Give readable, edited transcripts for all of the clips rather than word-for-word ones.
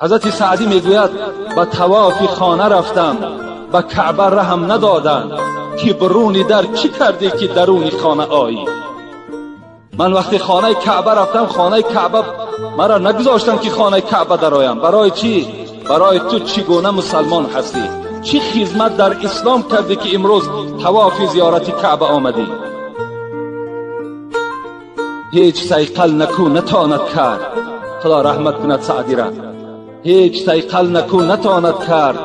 Ҳазрати Саъдӣ мегӯяд: ба тавофи хона рафтам, ба Каъба раҳм надоданд, ки беруни дар чӣ кардӣ, ки даруни хона оӣ? Ман вақте хонаи Каъба рафтам, хонаи Каъба маро нагузоштанд, ки хонаи Каъба дароям. Барои чӣ? Барои ту чӣ гуна мусалмон ҳастӣ? Чӣ хизмат дар ислом кардӣ, ки имрӯз тавофи зиёрати Каъба омадӣ? Ҳеҷ сайқал наку натонад кард, Худо раҳмат кунад Саъдира. Ҳеҷ сайқал наку натонад кард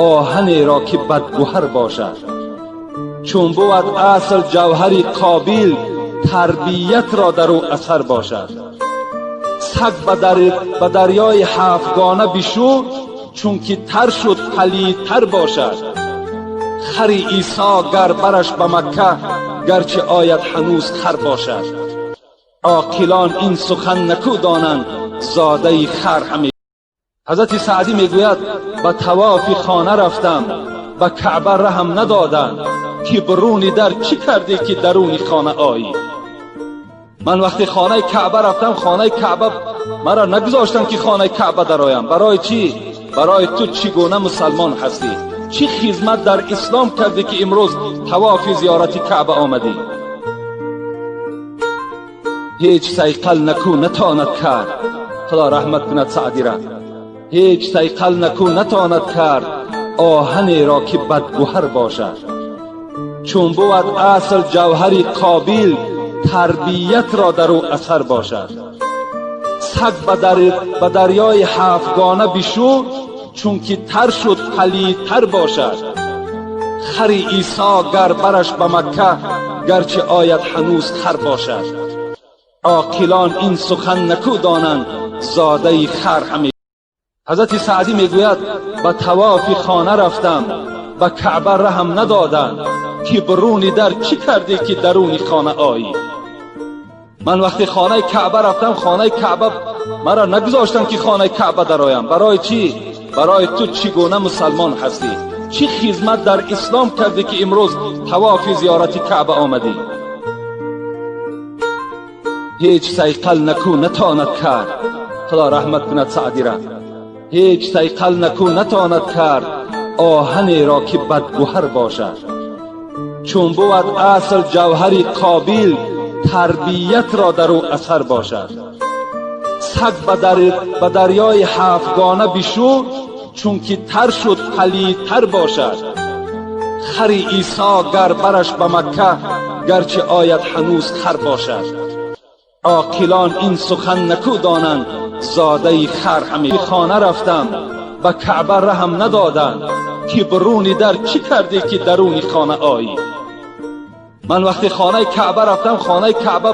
оҳанеро, ки бадгӯҳар бошад. Чун бувад асл ҷавҳари қобил, тарбиятро дар ӯ асар бошад. Саг ба дарёи ҳафтгона бишӯ, чунки тар шуд палидтар бошад. Хари Исо гар бараш ба Макка, гарчи ояд ҳанӯз хар бошад. Оқилон ин сухан наку донанд, зодаи хар ҳаме. Ҳазрати Саъдӣ мегӯяд: ба тавофи хона рафтам, ба Каъба раҳм надоданд, ки беруни дар чӣ кардӣ, ки даруни хона оӣ? Ман вақте хонаи Каъба рафтам, хонаи Каъба маро нагузоштанд, ки хонаи Каъба дароям. Барои чӣ? Барои ту чӣ гуна мусалмон ҳастӣ? Чӣ хизмат дар ислом кардӣ, ки имрӯз тавофи зиёрати Каъба омадӣ? Ҳеҷ сайқал наку натонад кард, Худо раҳмат кунад Саъдира. Ҳеҷ сайқал наку натонад кард оҳанеро, ки бадгӯҳар бошад. Чун бувад асл ҷавҳари қобил, тарбиятро дар ӯ асар бошад. Саг ба дарёи ҳафтгона бишӯ, чунки тар шуд палидтар бошад. Хари Исо гар бараш ба Макка, гарчи ояд ҳанӯз хар бошад. Оқилон ин сухан наку донанд, зодаи хар ҳаме. Ҳазрати Саъдӣ мегӯяд: ба тавофи хона рафтам, ба Каъба раҳм надоданд, ки беруни дар чӣ кардӣ, ки даруни хона оӣ? Ман вақте хонаи Каъба рафтам, хонаи Каъба маро нагузоштанд, ки хонаи Каъба дароям. Барои чӣ? Барои ту чӣ гуна мусалмон ҳастӣ? Чӣ хизмат дар ислом кардӣ, ки имрӯз тавофи зиёрати Каъба омадӣ? Ҳеҷ сайқал наку натонад кард, Худо раҳмат кунад Саъдира. Ҳеҷ сайқал наку натонад кард оҳанеро, ки бадгӯҳар бошад. Чун бувад асл ҷавҳари қобил, тарбиятро дар ӯ асар бошад. Саг ба дарёи ҳафтгона бишӯ, чунки тар шуд палидтар бошад. Хари Исо гар бараш ба Макка, гарчи ояд ҳанӯз хар бошад. Оқилон ин сухан наку донанд, зодаи хар ҳаме. Хона рафтам, ба Каъба раҳм надоданд, ки беруни дар чӣ кардӣ, ки даруни хона оӣ? Ман вақте хонаи Каъба рафтам, хонаи Каъба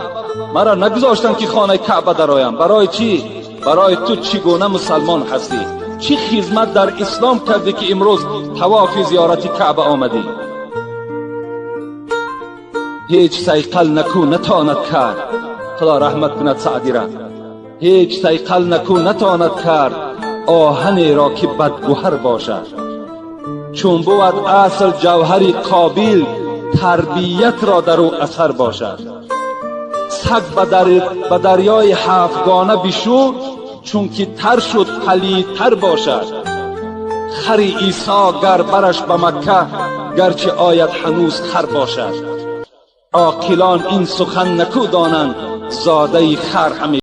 маро нагузоштанд, ки хонаи Каъба дароям. Барои чӣ? Барои ту чӣ гуна мусалмон ҳастӣ? Чӣ хизмат дар ислом кардӣ, ки имрӯз тавофи зиёрати Каъба омадӣ? Ҳеҷ сайқал наку натонад кард, Худо раҳмат кунад Саъдира. Ҳеҷ сайқал наку натонад кард оҳанеро, ки бадгӯҳар бошад. Чун бувад асл ҷавҳари қобил, тарбиятро дар ӯ асар бошад. Саг ба дарёи ҳафтгона бишӯ, чунки тар шуд палидтар бошад. Хари Исо гар бараш ба Макка, гарчи ояд ҳанӯз хар бошад. Оқилон ин сухан наку донанд, зодаи хар ҳаме.